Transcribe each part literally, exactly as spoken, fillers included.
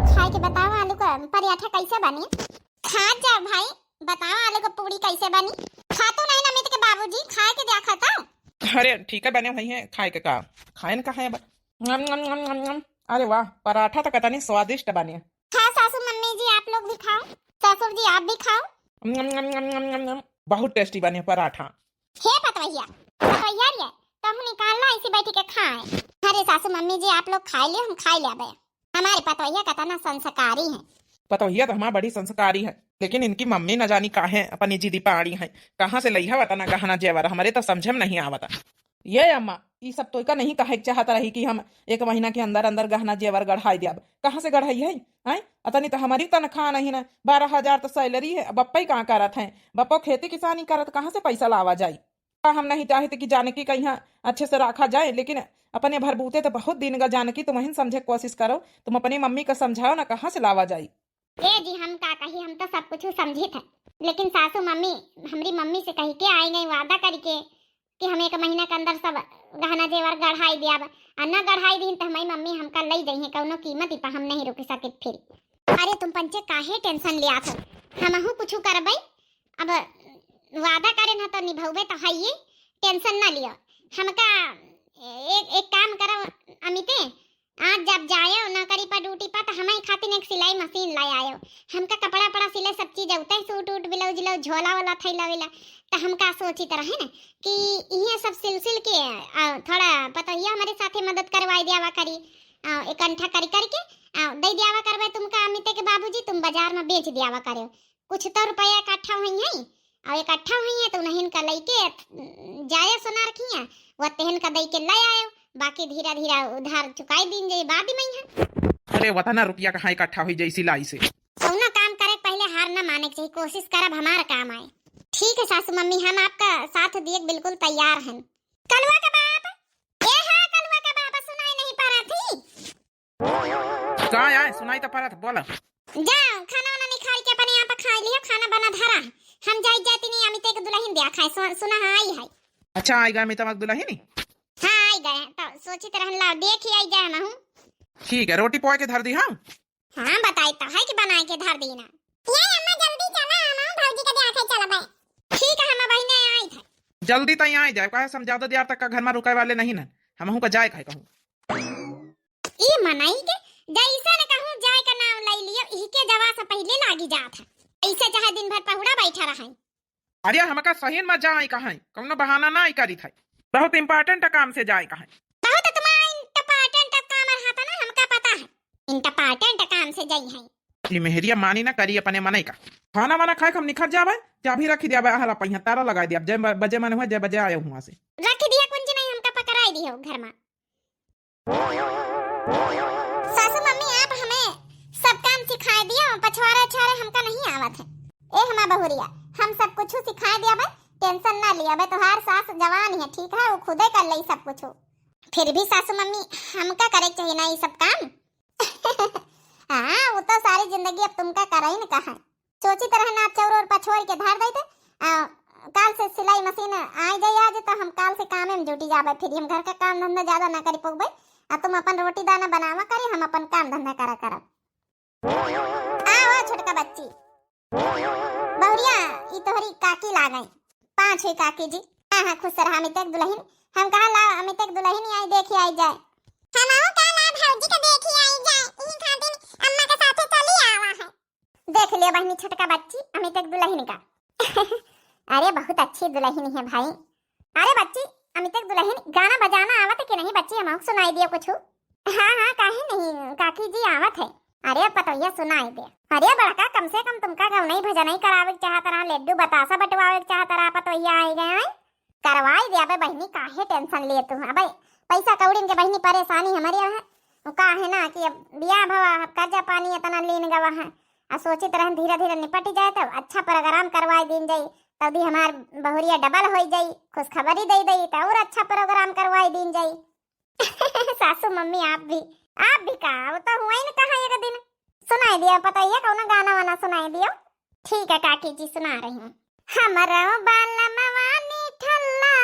खाए के बताओ, आलू का पराठा कैसे बनी? खा जा भाई, बताओ आलू का पूड़ी कैसे बनी? खा तो नहीं ना अमित के बाबूजी, खाए के देखा था। अरे ठीक है, बने हुई है, खाए के का, खाए न का है अब। नम, नम, नम, नम, नम। अरे वाह, पराठा तो कतनी स्वादिष्ट बने। हाँ सासू मम्मी जी, आप लोग भी खाओ, ससुर जी आप भी खाओ। नम, नम, नम, नम, नम, नम। बहुत टेस्टी बने पराठा। हे पतवैया, पतवैया रे, तहु निकाल ला, ऐसी बैठी के खाए। अरे सासू मम्मी जी, आप लोग खाए लियो, हम खाए लेबे। हमारे पतवैया कतना संस्कारी है। पतवैया तो हमार बड़ी संस्कारी है, लेकिन इनकी मम्मी न जानी काहे अपनी जिदी पाड़ी है, कहाँ से लइहा वतना गहना जेवर, हमरे तो समझे में नहीं आवता। ये अम्मा, ई सब तोइका नहीं कहे के चाहत रही कि हम एक महीना के अंदर अंदर गहना जेवर गढ़ाई देब। कहाँ से गढ़ाई है? हैं? अतनी तो हमारी तनख्वाह नहीं ना, बारह हजार तो सैलरी है। बप्पा ही कहाँ करत हैं? बप्पा खेती किसानी करत, कहाँ से पैसा लावा जाई? हम नहीं चाहते कि जानकी का यहाँ अच्छे से रखा जाए, लेकिन अपने भरबूते तो बहुत दिन का जानकी, तुम वहीं समझे के कोशिश करो, तुम अपनी मम्मी का समझाओ ना, कहाँ से लावा जाई? ए जी, हम का कही, हम तो सब कुछ समझित है, लेकिन सासू मम्मी, हमरी मम्मी से कही के आई गई वादा करके कि हम एक महीना के अंदर सब गहना जेवर गढ़ाई देब, आ न गढ़ाई दीन तो हमारी मम्मी हमका लई जइहे, कौनो कीमत ही पर हम नहीं रुक सकित फिर। अरे तुम पंचे काहे टेंशन लियात हो, हमहू कुछ करबै। अब वादा करे न तो निभौबे तो है ये, टेंशन ना लियो। हमका एक, एक काम करो अमिते, आज जब जायो नौकरी पर, ड्यूटी पर, तो हमारी खातिर एक सिलाई मशीन लाई आयो। हमका कपड़ा पड़ा सिले सब चीज औते, सूट उट, ब्लाउज उलाउज, झोला वाला, थैला वैला। तो हमका सोचित रहे न कि इहे सब सिल सिल के, आ, थोड़ा पतोहिया हमारे साथे मदद करवाई दियावा करी, आ, इकट्ठा करी करके, आ, दे दियावा करबे तुमका अमिते के बाबूजी, तुम बाजार में बेच दियावा करो। कुछ तो रुपया इकट्ठा हुई है, और इकट्ठा हुई है तो उन्हें का लइके जाए सोनार खिया, वो तेहन का दई के ले आयो, बाकी धीरा धीरा उधार चुकाई दीन जाए बाद में है। अरे वतना रुपया कहाँ इकट्ठा हुई जाई सिलाई से? कौनो काम करे के पहले हार ना माने के चाहिए, कोशिश करब हमार काम आए। ठीक है सासू मम्मी, हम आपका साथ दिए के बिल्कुल तैयार हैं। कलुआ का बाप, ए हाँ कलुआ का बाप, सुनाई नहीं पड़ा थी? का आए, सुनाई तो पड़त, बोला। जाओ, खाना वाना निकाल के अपने आप खा लियो, खाना बना धरा है। हम जाई जाती नहीं, अमिते के दुल्हन दिया खाए, सु-, सुना है आई है। अच्छा, आई गए अमिता के दुल्हन ही? हाँ, आई गए, तो सोचित रहन लाओ, देख ही आई जाए महू। ठीक है, रोटी पोए के धर दी, हाँ? हाँ, बताई तो है कि बनाए के धर दी ना। ये अम्मा जल्दी चला, हम भौजी के दिया खाए चलबे। ठीक है, हम बहिने आई थे। जल्दी तो यहाँ आई जाए, काहे से हम ज्यादा देर तक का घर में रुके वाले नहीं ना, हमहू का जाए खाए कहूँ। ई मनई के जैसे न कहूँ जाए का नाम लई लियो, इही के जवा से पहिले लागी जात है। ऐसे चाहे दिन भर पहुड़ा बैठा रहे। अरे हमका सही में जाए कहाँ, कौनो बहाना ना करी था, बहुत important काम से जाए कहाँ। बहुत तुम्हारा important काम रहता ना, हमका पता है, important काम से जाई है। ई मेहरिया मानी ना करी अपने मनई का। खाना वाना खाए के हम निखर जाबे, चाबी रखी दियाबे, अहला पहिया ताला लगाई दिया, जय ब-, बजे मन हुआ, जय बजे आयो हुआ से। रखी दिया कुंजी नहीं, हमका पकड़ाई दियो घर में। सासू मम्मी, आप हमें सब काम सिखाए दियो, पछवारे छारे हमका नहीं आवत है। ए हमा बहुरिया, हम सब कुछ सिखाए दियाबे, tension ना लियाबे, तोहार सास जवान है, ठीक है, वो खुदे कर ले सब कुछ। फिर भी सासू मम्मी, हमका करे के चाहिए ना ये सब काम। हाँ, वो तो सारी जिंदगी अब तुमका करे ही न कहा। सोचित रहन आप चौर और पछोर के धर देते, आ, काल से सिलाई मशीन आई जाई आज, तो हम काल से कामे में जुटी जाबे। फिर हम घर का काम धंधा ज्यादा ना करी पौबे, आ तुम अपन रोटी दाना बनावा करे, हम अपन काम धंधा करा करब। आओ छोटका बच्ची। बहुरिया, ई तोहरी काकी लागई। पाँच हुई काकी जी। हाँ, हाँ, खुश रहा अमिते के दुल्हन। हम कहा ला अमिते के दुल्हन आई, देखी आई जाए। हमहू कहा ला भौजी के देखी आई जाए। ई खातिर अम्मा के साथे चली आवा है। देख लियो बहनी छोटका बच्ची, अमिते के दुल्हन का। अरे बहुत अच्छी दुल्हन है भाई। अरे बच्ची, अमिते के दुल्हन गाना बजाना आवत है कि नहीं बच्ची, हमहू सुनाई दियो कुछ। हाँ, हाँ, काहे नहीं, काकी जी आवत है। अरे पतोहिया सुनाई दे। अरे बड़का, कम से कम तुमका गवनई भजनई करावे के चाहत रहा, लड्डू बतासा बंटवावे के चाहत रहा, पतोहिया आई गए हैं। करवाई दे। अबे बहिनी, काहे tension लिए तू? अबे पैसा कौड़िन के बहिनी परेशानी हमरे है। वो का है ना कि अब बियाह भवा, अब कर्जा पानी इतना लीन गवा है। आ सोचित रहन धीरे धीरे निपट जाए, तब अच्छा program करवाई दीन जाई, तब भी हमार बहुरिया double होई जाई, खुशखबरी दे दई, तो और अच्छा program करवाई दीन जाई। सासू मम्मी, आप भी, आप भी का, वो तो हुआ ही न कहा एक दिन। सुनाई दियो पतोहिया, कौनो गाना वाना सुनाई दियो। ठीक है काकी जी, सुना रही हूँ। हमरो बालमवा निठल्ला,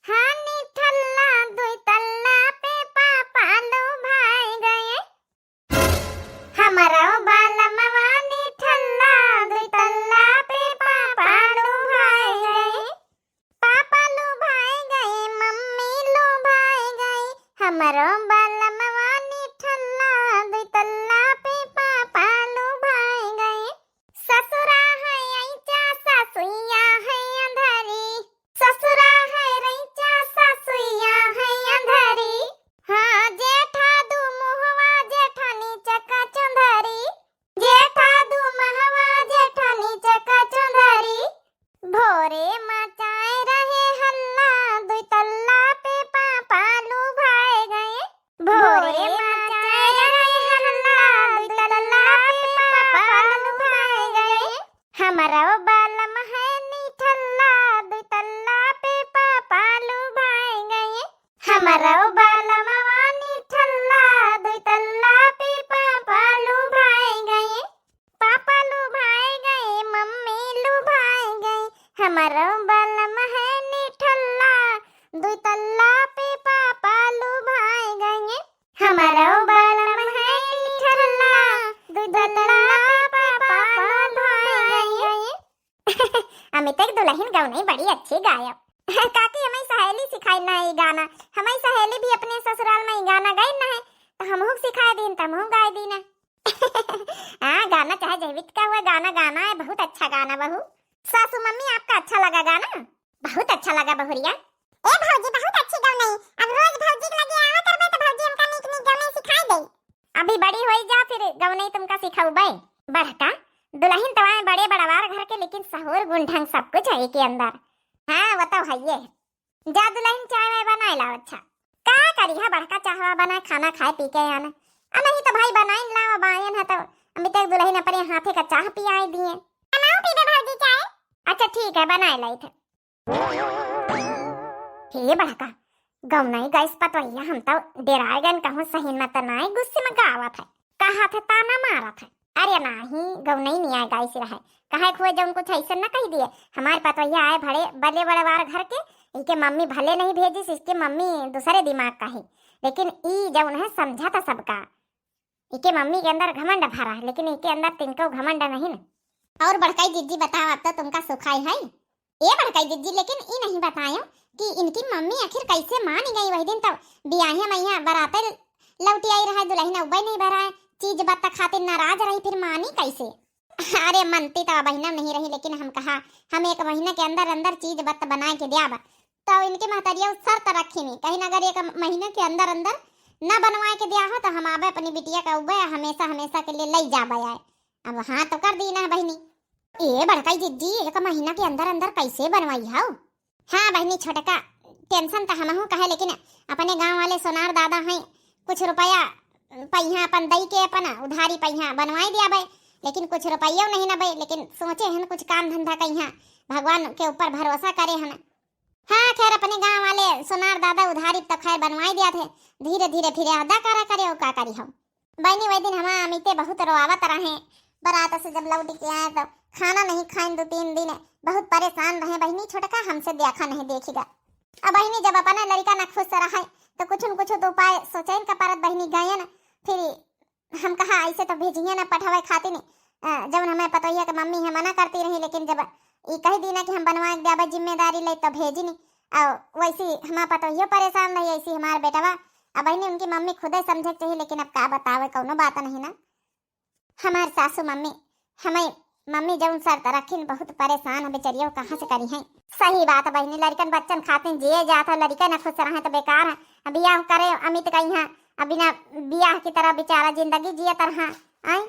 हाँ निठल्ला, दुई तल्ला पे पापा लो भाई गए। हमरो दुलहिन गवनई बड़ी अच्छी गायब। काकी, हमई सहेली सिखाई ना ई गाना, हमई सहेली भी अपने ससुराल मा ई गाना गाइन ना है, तो हमहू सिखाए दीन, तो हमहू गाए दीन। हाँ, गाना चाहे जैविक का हुआ, गाना गाना है, बहुत अच्छा गाना बहू। सासू मम्मी, आपका अच्छा लगा गाना? बहुत अच्छा लगा बहुरिया। ए भौजी, बहुत अच्छी गवनई। अब रोज भौजी के लगे आवा करबे तो भौजी हमका नीक नीक गवनई सिखाई दे। अभी बड़ी होई जा, फिर गवनई तुमका सिखौबे। बड़का दुलहिन तो आए बड़े बड़वार घर के, लेकिन सहूर गुण ढंग सब कुछ है के अंदर। हाँ, वो तो है ये। जा दुलहिन, चाय वाय बनाए लाओ। अच्छा, का करी है बड़का, चाहवा बनाए, खाना खाए पी के आना। आ नहीं तो भाई बनाइन लाओ, बायन है तो अमित दुलहिन अपने हाथे का चाह पियाए दिए। हम आऊ पीबे भौजी चाय। अच्छा ठीक है, बनाए लाई थे। हे बड़का, गौनई गैस पतोहिया, हम तो डेराए गन, कहूँ सही में तो नाई गुस्से में गावत है, कहा थे ताना मारत है। अरे नाही, गौनई नहीं आए गैस रहे, कहे खुए जौन कुछ ऐसे न कह दिए। हमारे पतोहिया आए भले बड़े बड़वार घर के, इनके मम्मी भले नहीं भेजिस, इसके मम्मी दूसरे दिमाग का है, लेकिन ई जौन है समझा था सबका। इके मम्मी के अंदर घमंड भरा है, लेकिन इके अंदर तिनको घमंड नहीं न। और बड़काई जिज्जी बताओ, अब तो तुमका सुखाई है। ए बड़काई जिज्जी, लेकिन ई नहीं बतायो कि इनकी मम्मी आखिर कैसे मान गई। वही दिन तो बियाहे मैया बराते लौटी आई रहा, दुलहिन उबे नहीं भरा है, चीज बत्ता खातिर नाराज रही, फिर मानी कैसे? अरे मनती तो बहिना नहीं रही, लेकिन हम कहा हम एक महीना के अंदर अंदर चीज बत्ता बना के द्याब। तो इनके महतरिया उ शर्त रखी नहीं, कहीं अगर एक महीना के अंदर अंदर न बनवा के द्या हो तो हम आबे अपनी बिटिया का उबे हमेशा हमेशा के लिए लई जाबे आए। अब हाँ तो कर दी ना बहिनी। ए बड़काई जिज्जी, एक महीना के अंदर अंदर कैसे बनवाई हो? हाँ बहिनी छोटका, tension तो हमहू कहे, लेकिन अपने गांव वाले सोनार दादा हैं, कुछ रुपया पहिया अपन दई के अपन उधारी पहिया बनवाई द्याबे, लेकिन कुछ रुपया नहीं न बे, लेकिन सोचे हैं कुछ काम धंधा कहिया भगवान के ऊपर भरोसा करे हैं। हाँ, खैर, अपने गांव वाले सोनार दादा उधारी तो खैर बनवाई द्या थे, धीरे धीरे फिर अदा करा करे, और का करी हम। बहिनी, वही दिन हमार अमिते बहुत रोआवत रहे, बरात से जब लौट के आए तो खाना नहीं खाइन दो तीन दिन, बहुत परेशान रहे। बहिनी, छोटका हमसे देखा नहीं देखिगा। अब बहिनी, जब अपना लड़का ना खुश रहे तो कुछ न कुछ तो उपाय सोचेन का परत। बहिनी गयन, फिर हम कहा, "ऐसे तो भेजिए ना पठावे खातिर, अ, जौन हमें पतोहिया के मम्मी है मना करती रही, लेकिन जब ई कह दी ना कि हम बनवा के द्याबे जिम्मेदारी ले, तो भेजी नहीं।" और वैसी हमार पतोहियो परेशान रही, ऐसी हमार बेटवा। अब बहिनी उनकी मम्मी खुदे समझे के चाहिए, लेकिन अब का बतावे, कौनो बात नहीं ना। हमार सासू मम्मी, हमें मम्मी जौन शर्त रखिन, बहुत परेशान है बेचारियों, कहाँ से करी हैं। सही बात है बहिनी, लड़कन बच्चन खातिर जिए जात है, लड़का ना खुश रहे तो बेकार है। अब बियाह करे अमित का यहाँ, अब बिना बियाह की तरह बेचारा जिंदगी जियत रहा। आई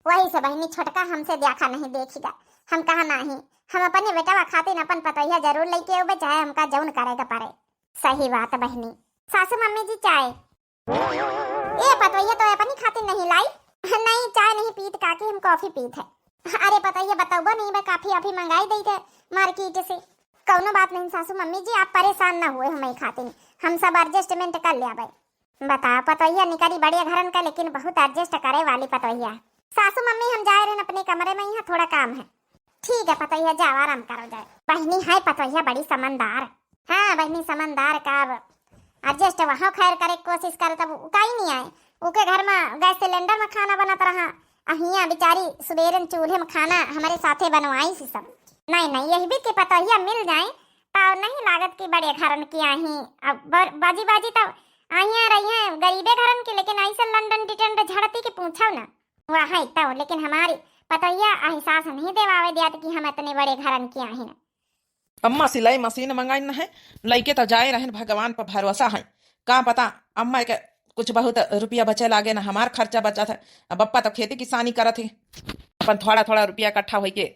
वही से बहिनी छोटका हमसे देखा नहीं देखिगा। हम कहा नहीं, हम अपने बेटवा खातिर अपन पतोहिया जरूर लेके अउबे, चाहे हमका जौन करे के पड़े। सही बात बहिनी। सासू मम्मी जी चाय। ए पतोहिया तो अपनी खातिर नहीं लाई? नहीं, चाय नहीं पीत काकी, हम कॉफी पीत है। अरे पतोहिया बतौबो नहीं बे, कॉफी अभी मंगाई दई थे मार्केट से। कौनो बात नहीं सासू मम्मी जी, आप परेशान ना हुए हमें खातिर, हम सब adjustment कर लेबे। बताओ, पतोहिया निकली बड़े घरन का, लेकिन बहुत adjust करे वाली पतोहिया। सासू मम्मी, हम जाए रहन अपने कमरे में, यहाँ थोड़ा काम है। ठीक है पतोहिया, जाओ आराम करो जाए। बहिनी है पतोहिया बड़ी समझदार। हाँ बहिनी, समझदार का अब adjust वहाँ खैर करे के कोशिश करे, तब उ काई नहीं आए। उके घर में गैस सिलेंडर में खाना बनत रहा, आ हियाँ बेचारी सुबेरन चूल्हे में खाना हमारे साथे बनवाई सी सब। नहीं नहीं, यही भी के पतोहिया मिल जाए तो नहीं लागत कि बड़े घरन की आही। अब ब-, बाजी बाजी तो आइया रही हैं गरीबे घरन की, लेकिन ऐसे लंडन डिटंड झड़ती के पूछो ना। वह है तो, लेकिन हमारी पतोहिया एहसास नहीं देवावे दिया कि हम इतने बड़े घरन की आही। अम्मा सिलाई मशीन मंगाइन है, लइके तो जाए रहन, भगवान पर भरोसा है। का पता अम्मा के कुछ बहुत रुपया बचे लागे ना, हमार खर्चा बचत है। अब पप्पा तो खेती किसानी करत है, अपन थोड़ा थोड़ा रुपया इकट्ठा होइके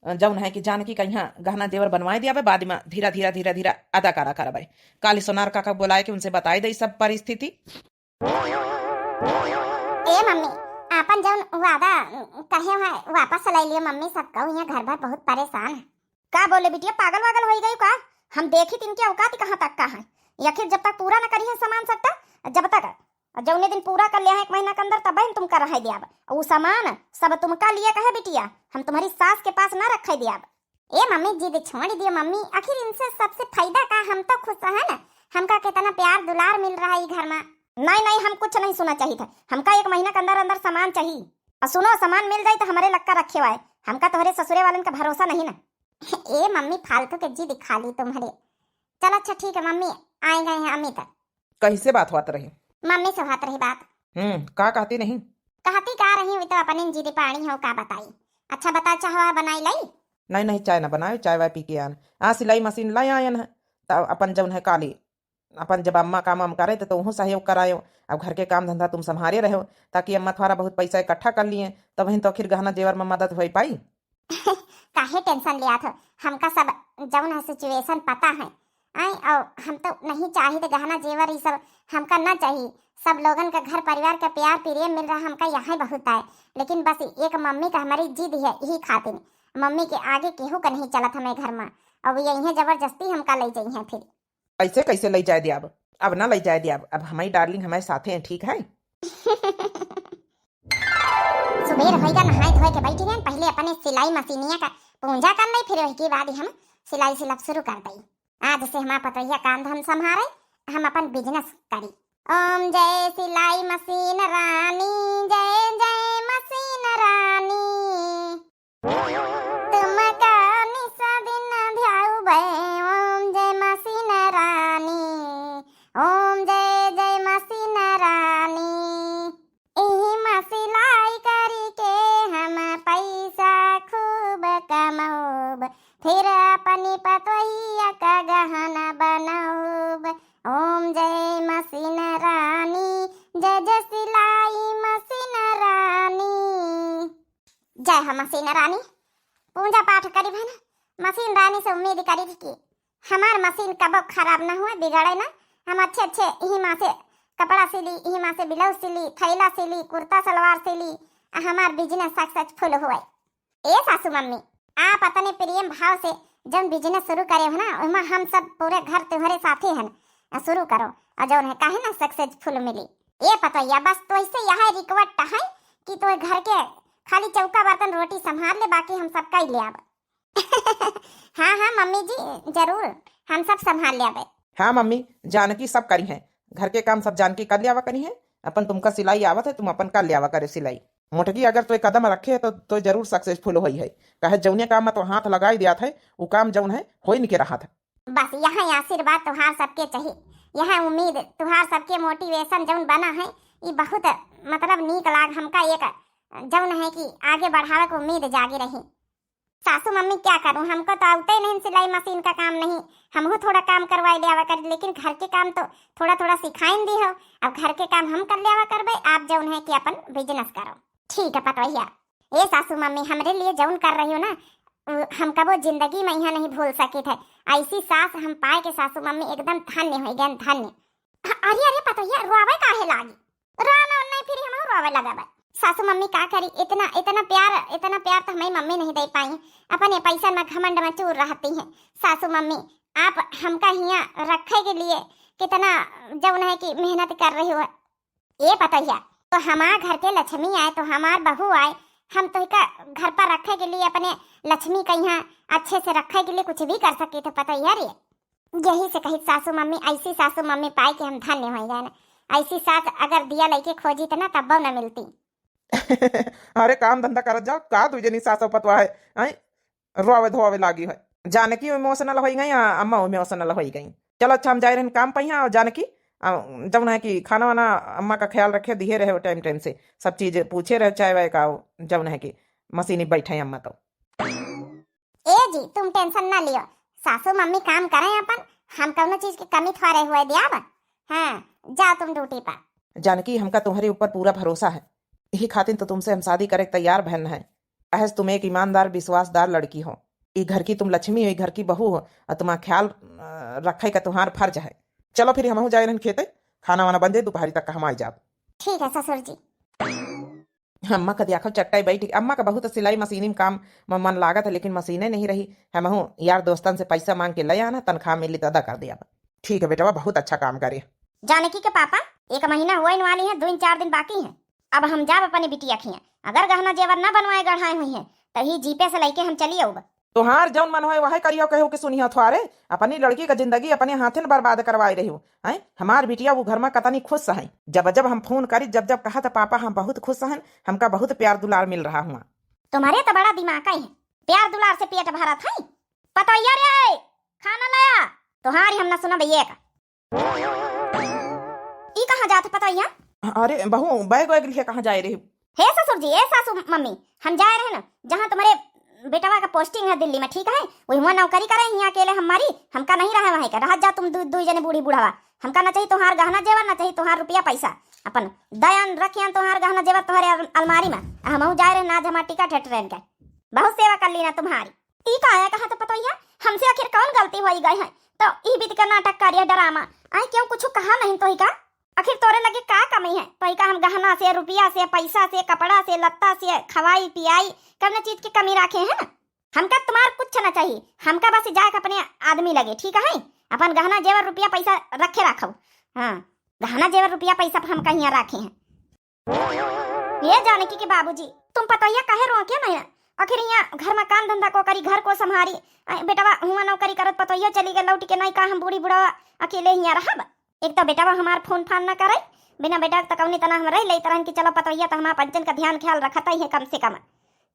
जौन है कि जानकी का यहाँ गहना जेवर बनवाए दियाबे, बाद में धीरा धीरा धीरा धीरा अदा करा करबे। काली सोनार काका बोलाए के उनसे बताए दे सब परिस्थिति। ए मम्मी, आपन जौन वादा कहे है वापस ले लियो मम्मी, सब कहू यहाँ घर भर बहुत परेशान है। का बोले बिटिया, पागल वागल होई गई का? हम देखी तिनके औकात कहाँ तक का है। आखिर जब तक पूरा न करी है सामान सबटा, जब तक, जौने दिन पूरा कर लिया है एक महीना के अंदर, तब हम तुमका रहे दियाब। उ सामान सब तुमका लिए कहे बिटिया, हम तुम्हारी सास के पास ना रखे दियाब। ए मम्मी, जिद छोड़ दियो मम्मी, आखिर इनसे सबसे फायदा का, हम तो खुश है ना, हमका कितना प्यार दुलार मिल रहा है ई घर में। नहीं नहीं, हम कुछ नहीं सुना चाहिए था, हमका एक महीना के अंदर अंदर सामान चाहिए। और सुनो, सामान मिल जाई तो हमारे लक्का रखे हुआ है, हमका तोहरे ससुरे वालन का भरोसा नहीं ना। ए मम्मी, फालतू के जिद खाली तुम्हरे। चल अच्छा ठीक है मम्मी, आए गए हैं अमित। कैसे बात होत रही? मम्मी से होत रही बात। हम्म, का कहती नहीं? कहती का रही, वो तो अपने जिद पानी हो, का बताई। अच्छा बता, चाह वाह बनाई लाई? नहीं नहीं, चाय ना बनायो, चाय वाय पी के आन। आ सिलाई मशीन लाई आयन है, त अपन जौन है काली अपन जब अम्मा काम वाम करे तो तुहूँ सहयोग करायो। अब घर के काम धंधा तुम संभारे रहो, ताकि अम्मा थोड़ा बहुत पैसा इकट्ठा कर लिए, तब वहीं तो आखिर गहना जेवर में मदद हो पाई। काहे टेंशन लिया था? हमका सब जौन है सिचुएशन पता है। आई और हम तो नहीं चाहित गहना जेवर ये सब, हमका ना चाहिए। सब लोगन का घर परिवार का प्यार प्रेम मिल रहा, हमका यही बहुत है। लेकिन बस एक मम्मी का हमारी जिद है, यही खातिर मम्मी के आगे केहू का नहीं चलत हमें घर में। अब यही जबरदस्ती हमका ले जाई है फिर। ऐसे कैसे ले जाए दियाब? अब ना ले जाए दियाब, अब हमारी डार्लिंग हमारे साथे हैं, ठीक है? सुबेर होइगा, नहाए धोए के बैठी हैं, पहले अपने सिलाई मशीनिया का पूंजा कर ले, फिर वही के बाद ही हम सिलाई सिलब शुरू कर दई। आज से हमार पतोहिया काम धाम संभारे, हम अपन बिजनेस करी। ओम जय सिलाई मशीन रानी, जय जय मशीन रानी। तुमका निसा दिन ध्याउबे, ओम जय मशीन रानी, ओम जय जय मशीन रानी। इही मा सिलाई करी के हम पैसा खूब कमौब, फिर अपनी पतोहिया का गहना बनौब। ओम जय मशीन रानी, जय जय सिलाई मशीन रानी। जय हो मशीन रानी। पूजा पाठ करी भन, मशीन रानी से उम्मीद करी कि हमार मशीन कबो खराब ना हुए, बिगड़े ना। हम अच्छे अच्छे इही मा से कपड़ा सिली, इही मा से ब्लाउज सिली, थैला सिली, कुर्ता सलवार सिली, आ हमार बिजनेस सक्सेसफुल हुए। ए सासू मम्मी, आप अपने प्रेम भाव से जौन बिजनेस शुरू करे हो ना, ओमा हम सब पूरे घर तुम्हारे साथे हन। आ शुरू करो, और जौन है काहे ना सक्सेसफुल मिली। ए पतोहिया, बस तो ऐसे यह रिक्वेस्ट है कि तो घर के खाली चौका बर्तन रोटी संभाल ले, बाकी हम सब कई ले आब। हाँ हाँ मम्मी जी, जरूर, हम सब संभाल ले आबे। हाँ मम्मी, जानकी सब करी है, घर के काम सब जानकी कर लियावा करी है। अपन तुमका सिलाई आवत है, तुम अपन कर लियावा करे सिलाई। मोटकी अगर तोय कदम रखे है तो तोय जरूर सक्सेसफुल होई है, काहे जौने काम में तो हाथ लगाई दियात है, उ काम जौन है होई निके रहत है। बस यह आशीर्वाद तुहार सबके चाहिए, यह उम्मीद तुहार सबके मोटिवेशन जौन बना है, ई बहुत मतलब नीक लाग हमका, एक जौन है कि आगे बढ़ावे के उम्मीद जागी रही। सासू मम्मी क्या करूं, हमको तो आउते ही नहीं सिलाई मशीन का काम नहीं, हमहू थोड़ा काम करवाई लियावा करी, लेकिन घर के काम तो थोड़ा थोड़ा सिखाइन दी हो। अब घर के काम हम कर लियावा करबे, आप जौन है कि अपन बिजनेस करो। ठीक है पतोहिया। ए सासू मम्मी, हमरे लिए जौन कर रही हो ना, उ, हम कबो जिंदगी में यहाँ नहीं भूल सकित है। ऐसी सास हम पाए के सासू मम्मी एकदम धन्य हो गए, धन्य। अरे अरे पतोहिया, रोवे काहे लागी? रो ना, नहीं फिर हम रोवे लगा बा। सासू मम्मी का करी, इतना इतना प्यार, इतना प्यार तो हमारी मम्मी नहीं दे पाई। अपने पैसा में घमंड में चूर रहती हैं। सासू मम्मी, आप हमका हिया रखे के लिए कितना जौन है कि मेहनत कर रही हो। ए पतोहिया, तो हमार घर के लक्ष्मी आए, तो हमार बहू आए, हम तो का घर पर रखे के लिए अपने लक्ष्मी का यहाँ अच्छे से रखे के लिए कुछ भी कर सकित है पतोहिया रे। यही से कही सासू मम्मी, ऐसी सासू मम्मी पाए के हम धन्य हो जाए। ऐसी सास अगर दिया लेके खोजी तो ना तब्बो न मिलती। अरे काम धंधा करत जाओ, का दुई जनी सासो पतवा है, आई रोवे धोवे लागी है। जानकी इमोशनल होई गई, आ अम्मा इमोशनल होई गई। चलो अच्छा, हम जाए रहन काम पहिया, और जानकी, आ, जौन है कि खाना वाना अम्मा का ख्याल रखे, दिए रहे टाइम टाइम से, सब चीज पूछे रहे, चाय वाय का, जौन है कि मशीनी बैठे अम्मा तो। ए जी, तुम टेंशन ना लियो, सासू मम्मी काम करें अपन, हम कौनो चीज की कमी थोड़े हुए दियाब। हाँ, जाओ तुम ड्यूटी पर। जानकी, हमका तुम्हारे ऊपर पूरा भरोसा है, यही खातिर तो तुमसे हम शादी करे के तैयार भन है। अहस तुम एक ईमानदार, विश्वासदार लड़की हो, ई घर की तुम लक्ष्मी हो, ई घर की बहू हो, और तुम्हारा ख्याल, अ, रखे का तुम्हार फर्ज है। चलो फिर हमहू जाए रहन खेते, खाना वाना बन जाए, दोपहरी तक का हम आई जाब। ठीक है ससुर जी। अम्मा का दियाखल चट्टाई बैठी। अम्मा का बहुत सिलाई मशीनी में काम म-, मन लागत है, लेकिन मशीने नहीं रही। हमहू यार दोस्तन से पैसा मांग के ले आना, तनख्वाह मिली तो अदा कर दिया। ठीक है बेटवा, बहुत अच्छा काम करे। जानकी के पापा, एक महीना होइन वाली है, दो चार दिन बाकी है। अब हम जाब अपने बिटिया खिया, अगर गहना जेवर ना बनवाए गढ़ाए हुई है, तो ही जीपे से लेके हम चली आउब। तोहार जौन मन होए वह करियो, कहो के सुनियो थ्वारे, अपनी लड़की का जिंदगी अपने हाथे न बर्बाद करवाए रही हो, हैं? हमार बिटिया वो घर में कतनी खुश है, जब जब हम फोन करी, जब जब कहा तो पापा हम बहुत खुश हैं, हमका बहुत प्यार दुलार मिल रहा हुआ। तुम्हारे तो बड़ा दिमाग है, प्यार दुलार से पेट भरत है। पतोहिया रे, खाना लाया। तोहारी हम ना सुनब ये का। ई कहाँ जात है पतोहिया? अरे बहू, बैग वैग लिए कहाँ जाए रही? हे ससुर जी, ए सासू मम्मी, हम जाए रहे ना, जहाँ तुम्हारे बेटवा का पोस्टिंग है दिल्ली में, ठीक है? वही हुआ नौकरी करे, यहाँ अकेले हम मारी, हमका नहीं रहे वहीं का, रह जा तुम दु, दुई जने बूढ़ी बूढ़ावा। हमका ना चाहिए तुम्हार गहना जेवर, ना चाहिए तुम्हार रुपया पैसा। अपन दयान रखियन तुम्हार गहना जेवर तुम्हारे अल-, अलमारी में। आ हमहू जाए रहे ना, आज हमार टिकट है ट्रेन के। बहुत सेवा कर ली ना तुम्हारी। ई का है, कहा तो पतोहिया, हमसे आखिर कौन गलती होई गई है? तो ई बीत के नाटक करिया ड्रामा। आई क्यों कुछ कहा नहीं तो ही का? आखिर तोरे लगे का कमी है? तो ही का हम गहना से, रुपया से, पैसा से, कपड़ा से, लत्ता से, खवाई पियाई, कौन चीज की कमी रखे है ना? हमका तुम्हार कुछ ना चाहिए, हमका बस जाए के अपने आदमी लगे, ठीक है? अपन गहना जेवर रुपया पैसा रखे रखो। हाँ, गहना जेवर रुपया पैसा हमका यहाँ रखे हैं। ये जानकी के बाबूजी, तुम पतोहिया काहे रोके नहीं? आखिर यहाँ घर में काम धंधा को करी, घर को संभारी। आई बेटवा हुआ नौकरी करत, पतोहिया चली गई लौट के, नहीं का हम बूढ़ी बुढ़वा अकेले यहाँ रहब? एक तो बेटवा हमार फोन फान ना करे, बिना बेटा के तकौनी तना हम रह लेत रहन कि चलो पतोहिया तो हमार पंचन का ध्यान ख्याल रखत ही है कम से कम।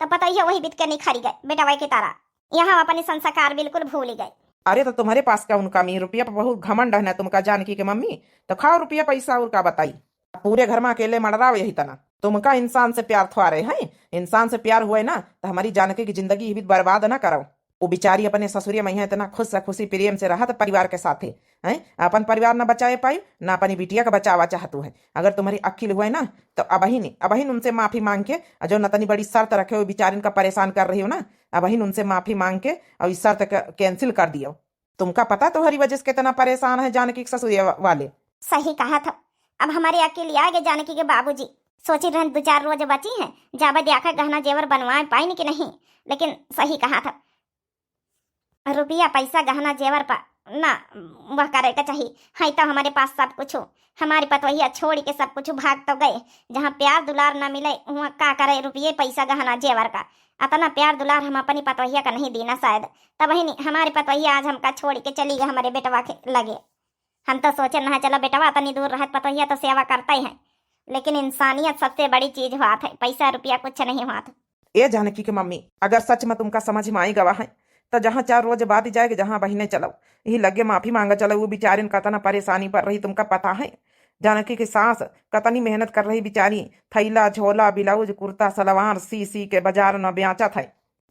तो पतोहिया वही बीत के निखरी गए बेटवा के तारा, यहाँ अपने संस्कार बिल्कुल भूल गए। अरे तो तुम्हारे पास का उनका मी रुपया पर बहुत घमंड है ना तुमका जानकी के मम्मी, तो खाओ रुपया पैसा और का बताई। पूरे घर में अकेले मड़राव यही तना। तुमका इंसान से प्यार थोड़े है, इंसान से प्यार हुए ना तो हमारी जानकी की जिंदगी ही भी बर्बाद ना करो। वो बेचारी अपने ससुरिया में यहाँ इतना खुश से खुशी प्रेम से रहत परिवार के साथे, हैं? अपन परिवार ना बचाए पाई, ना अपनी बिटिया का बचावा चाहतू है। अगर तुम्हारी अक्ल हुए ना तो अबहिन, अबहिन उनसे माफी मांग के, और जो नतनी बड़ी शर्त रखे हुए बेचारिन का परेशान कर रही हो ना, अबहिन उनसे माफी मांग के और इस शर्त का कैंसिल कर दियो। तुमका पता तोहरी वजह से कितना परेशान है जानकी के ससुरिया वा-, वाले। सही कहा था। अब हमारे अकेले आगे जानकी के बाबूजी सोची रहन दो चार रोज बची हैं, जाबे देखा गहना जेवर बनवाए पाइन कि नहीं, लेकिन सही कहा था। रुपया पैसा गहना जेवर पर ना वह करे के चाही। है तो हमारे पास सब कुछ हो, हमारी पतोहिया छोड़ के सब कुछ भाग तो गए। जहाँ प्यार दुलार ना मिले वहाँ का करे रुपये पैसा गहना जेवर का। अतना प्यार दुलार हम अपनी पतोहिया का नहीं दीना शायद। तब ही नहीं हमारी पतोहिया आज हमका छोड़ के चली गई हमारे बेटवा के लगे। हम तो सोचे ना चलो बेटवा तनी दूर रहत पतोहिया तो सेवा करते हैं, लेकिन इंसानियत सबसे बड़ी चीज हुआ था, पैसा रुपया कुछ नहीं हुआ था। ए जानकी के मम्मी, अगर सच में तुमका समझ में आई गवा है, तो जहाँ चार रोज बाद ही जाए के जहाँ बहिने चलो, यही लगे माफी मांगा चलो। वो बेचारिन कतना परेशानी पर रही तुमका पता है? जानकी की सास कतनी मेहनत कर रही बेचारी, थैला, झोला, ब्लाउज, कुर्ता, सलवार सी सी के बाजार न बेचत है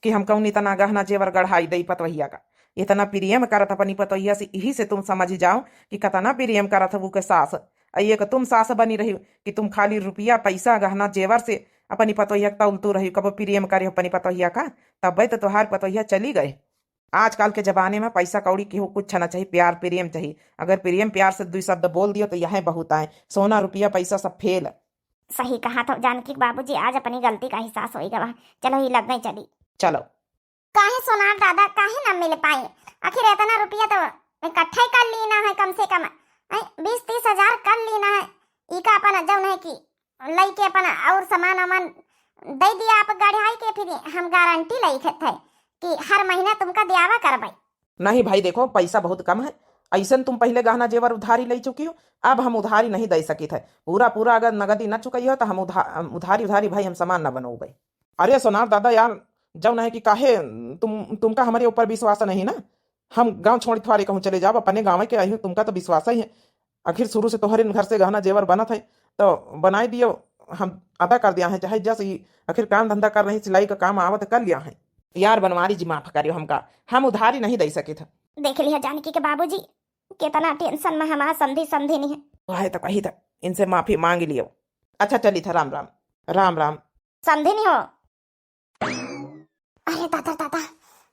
कि हम कौन इतना गहना जेवर गढ़ाई दई पतोहिया का। इतना प्रेम करत अपनी पतोहिया से, यही से तुम समझ जाओ कि कतना प्रेम करत है वो के सास। आ एक तुम सास बनी रही कि तुम खाली रुपया, पैसा, गहना, जेवर से अपनी पतोहिया के तौलतू रही, कबो प्रेम करे अपनी पतोहिया का, तब्बे तो तोहार पतोहिया चली गए। आजकल के जमाने में पैसा कौड़ी केहू कुछ ना चाहिए, प्यार प्रेम चाहिए। अगर प्रेम प्यार से दुई शब्द बोल दियो तो यह बहुत आए, सोना रुपया पैसा सब फेल। सही कहा था जानकी के बाबूजी, आज अपनी गलती का एहसास होई गवा। चलो ही लग गई चली। चलो। काहे सोनार दादा, काहे ना मिल पाए? आखिर इतना रुपया तो इकट्ठा ही कर लीना है कम से कम, हैं, बीस तीस हजार कर लीना है। ई का अपन जौन है कि लइके अपन और सामान वामान दे दिया आप गढ़ाई के, फिर हम गारंटी लइके थे कि हर महीना तुमका दियावा करबै। नहीं भाई, देखो, पैसा बहुत कम है। ऐसन तुम पहले गहना जेवर उधारी ले चुकी हो, अब हम उधारी नहीं दे सकित है। पूरा पूरा अगर नगदी न चुकाई हो तो हम उधा-, उधारी, उधारी भाई हम सामान न बनोबै। अरे सोनार दादा यार, जौन है कि काहे तुम, तुमका हमारे ऊपर विश्वास नहीं ना? हम गांव छोड़ थोड़े कहूँ चले जाब, अपने गाँव के आई हूँ, तुमका तो विश्वास ही है। आखिर शुरू से तोहरे घर से गहना जेवर बनत है, तो बनाए दियो, हम अदा कर दिया है, चाहे जस ही आखिर काम धंधा कर रही, सिलाई का काम आवत कर लिया है। यार बनवारी जी, माफ करियो हमका, हम उधारी नहीं दे सकित है। देख लिया जानकी के बाबूजी, कितना टेंशन में हमारा समधी, समधी नहीं है। वह तो कही था, इनसे माफी मांग लियो। अच्छा चली था, राम राम। राम राम। समधी नहीं हो? अरे दादा, दादा,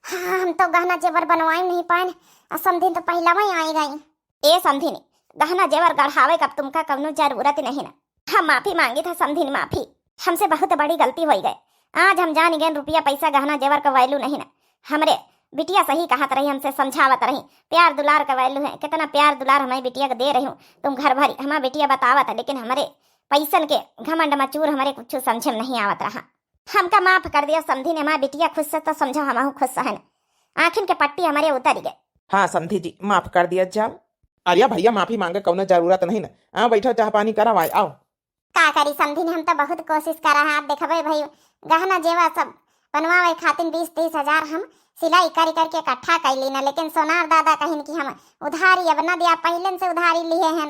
हाँ, हम तो गहना जेवर बनवाए नहीं पाए, आ समधिन तो पहला वहीं आई गई। ए समधिन, गहना जेवर गढ़ावे का अब तुमका कौनो जरूरत नहीं ना। हम माफी मांगी था समधिन, माफी। हमसे बहुत बड़ी गलती होई गए। आज हम जान गए रुपया पैसा गहना जेवर का value नहीं ना। हमरे बिटिया सही कहत रही, हमसे समझावत रही, प्यार दुलार का value है, कितना प्यार दुलार हमारी बिटिया को दे रही हूँ तुम घर भरी। हमारा बिटिया बतावत है, लेकिन हमारे पैसन के घमंड में चूर हमारे कुछ समझे में नहीं आवत रहा। हमका माफ कर दिया समधिन, हमार बिटिया खुश है तो समझो हमहू खुश है न। आँखिन के पट्टी हमारे उतर गए। हाँ समधी जी, माफ कर दिया जाओ। अरे भैया, माफी मांगे कौनो जरूरत नहीं ना। हाँ बैठो, चाह पानी करा, आए आओ। का करी समधिन, हम तो बहुत कोशिश करा है, आप देखबे भाई, गहना जेवर सब बनवावे खातिर बीस तीस हजार हम सिलाई करि करिके इकट्ठा कइ लीन, लेकिन सोनार दादा कहिन कि हम उधारी अब न दिया, पहिलेन से उधारी लिहे हैं।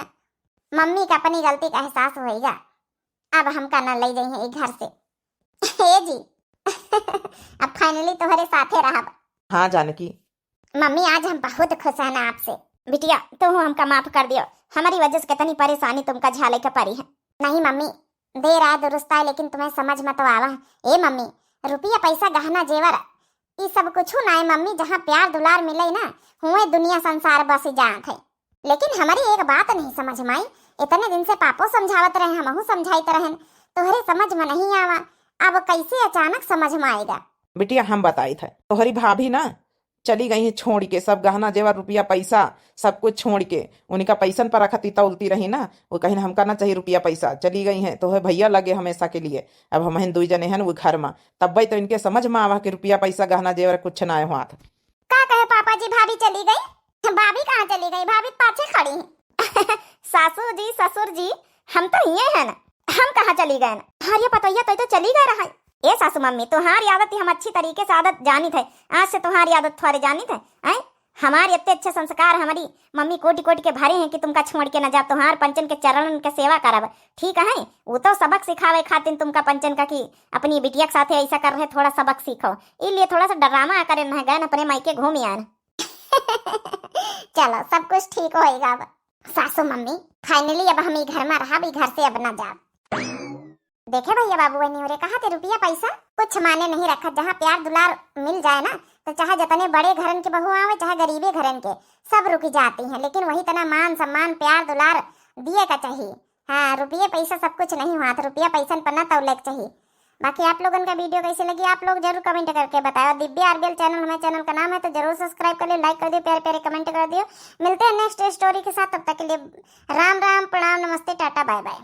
मम्मी का अपनी गलती का एहसास होइगा, अब हमका न लइ जइहें ई घर से। हे जी, अब finally तोहरे साथे रहब। हाँ जानकी। मम्मी, आज हम बहुत खुश हैं ना आपसे। बिटिया, तू हमका माफ कर दियो, हमारी वजह से कितनी परेशानी तुमका झेले के परी है। नहीं मम्मी, देर आए दुरुस्त आए, लेकिन तुम्हें समझ में तो आवा। ए मम्मी, रुपया पैसा गहना जेवर ई सब कुछ ना है मम्मी, जहाँ प्यार दुलार मिले ना, हुए दुनिया संसार बस जात है। लेकिन हमारी एक बात नहीं समझ में आई, इतने दिन से पापो समझावत रहे, हमहू समझाइत रहन, तोहरे समझ में नहीं आवा, अब कैसे अचानक समझ में आएगा? बिटिया, हम बताइत है, तोहरी भाभी ना चली गई है छोड़ के, सब गहना जेवर, रुपया पैसा, सब कुछ छोड़ के। उनका पैसन पर रखती तौलती रही ना, वो कहिन हमका ना चाहिए रुपया पैसा, चली गई हैं तोहे भैया लगे हमेशा के लिए। अब हमहिन दुई जने हैं वो घर में, तब्बे तो इनके समझ में आवा कि रुपया पैसा गहना जेवर कुछ ना है हाथ। का कहे पापा जी, भाभी चली गई? भाभी कहाँ चली गई? भाभी तो पाछे खड़ी हैं। सासू जी, ससुर जी, हम तो हिये हैं ना, हम कहाँ चली गए ना? अरे पतोहिया, तो, तो चली गए रहा। ए सासू मम्मी, तुम्हारी आदत ही हम अच्छी तरीके से आदत जानित है, आज से तुम्हारी आदत थोड़े जानित है, हैं? हमारे इतने अच्छे संस्कार हमारी मम्मी कोटि कोटि के भरे हैं कि तुमका छोड़ के न जाब, तुम्हार पंचन के चरणन के सेवा करब, ठीक है? वो तो सबक सिखावे खातिर तुमका पंचन का कि अपनी बिटिया के साथे ऐसा कर रहे, थोड़ा सबक सीखो, इसलिए थोड़ा सा ड्रामा करे न गए न अपने मायके घूम आन। चलो, सब कुछ ठीक होएगा अब। सासू मम्मी, finally अब हम ई घर में रहब, ई घर से अब ना जाब। देखे भैया बाबू, वही निहुरे कहा थे, रुपया पैसा कुछ माने नहीं रखत, जहाँ प्यार दुलार मिल जाए ना, तो चाहे जितने बड़े घरन के बहू आवे, चाहे गरीबे घरन के, सब रुकी जाती हैं, लेकिन वही तना मान सम्मान प्यार दुलार दिए का चाहिए। हाँ, रुपये पैसा सब कुछ नहीं हुआ, तो रुपया पैसन पर ना तौले के चाहिए। बाकी आप लोगन का video कैसे लगी, आप लोग जरूर comment करके बताओ। दिव्या आरबीएल channel हमारे channel का नाम है, तो जरूर subscribe कर लियो, like कर दियो, प्यारे प्यारे comment कर दियो। मिलते हैं next story के साथ, तब तक के लिए राम राम, प्रणाम, नमस्ते, टाटा, bye bye।